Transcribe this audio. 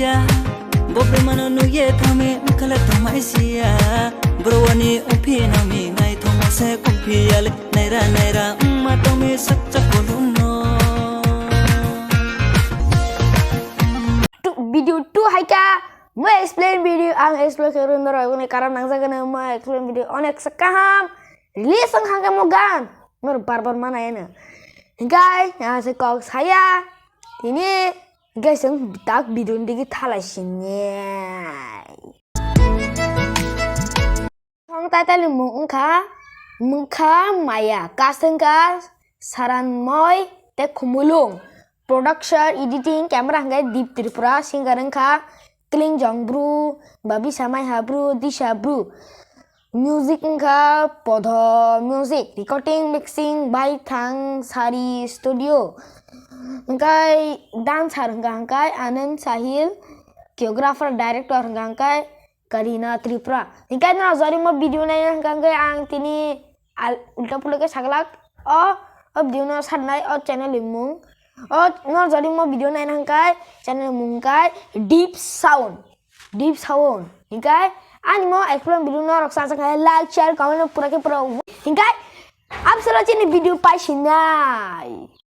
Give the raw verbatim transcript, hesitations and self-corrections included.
Ya, bo bemano nuye thami, wngkhala tongmai siya. Boroni umphi nami, nai thoma se kumphi yale. Naira, naira, wngma tongmi sakcha kolumno. Tu, video two hai ka, mo explain video, ang explain khe rw norok, ani karon nangjak ani mo explain video onek sa kaham. Release wng kha khe mo gan, nor bar bar mana yano. Hinkhe, ang se kok saya, tini, hinkhe chwng tak video ni digi thalai sinai. Song title ni mung wngkha, Mwkha Maya, cast wngkha Saranmoi tei Khumulung. Production, editing, camera hwnkhe Deep Tripura, singer wngkha Klingjong Bru, Babisa Maiha Bru, Disha Bru. Music wngkha Podho Music, recording, mixing by Thang Sari Studio. Hwnkhe dancer wngkha hwnkhe Anand Sahil, choreographer, director wngkha hwnkhe Karina Tripura. Hinkhe no jodi mo video naina hwnkha hwnkhe ang tini al-, ulta pulta khe saglak. O, o video no sarnai o channel ni mung. O, no jodi mo video naina hwnkhe channel ni mung hwnkhe Deep Sound. Deep Sound. Hinkhe ani mo explain video no rok sa sa khe like, share, comment pura khe pura. Hinkhe absalo chini video pai sinai.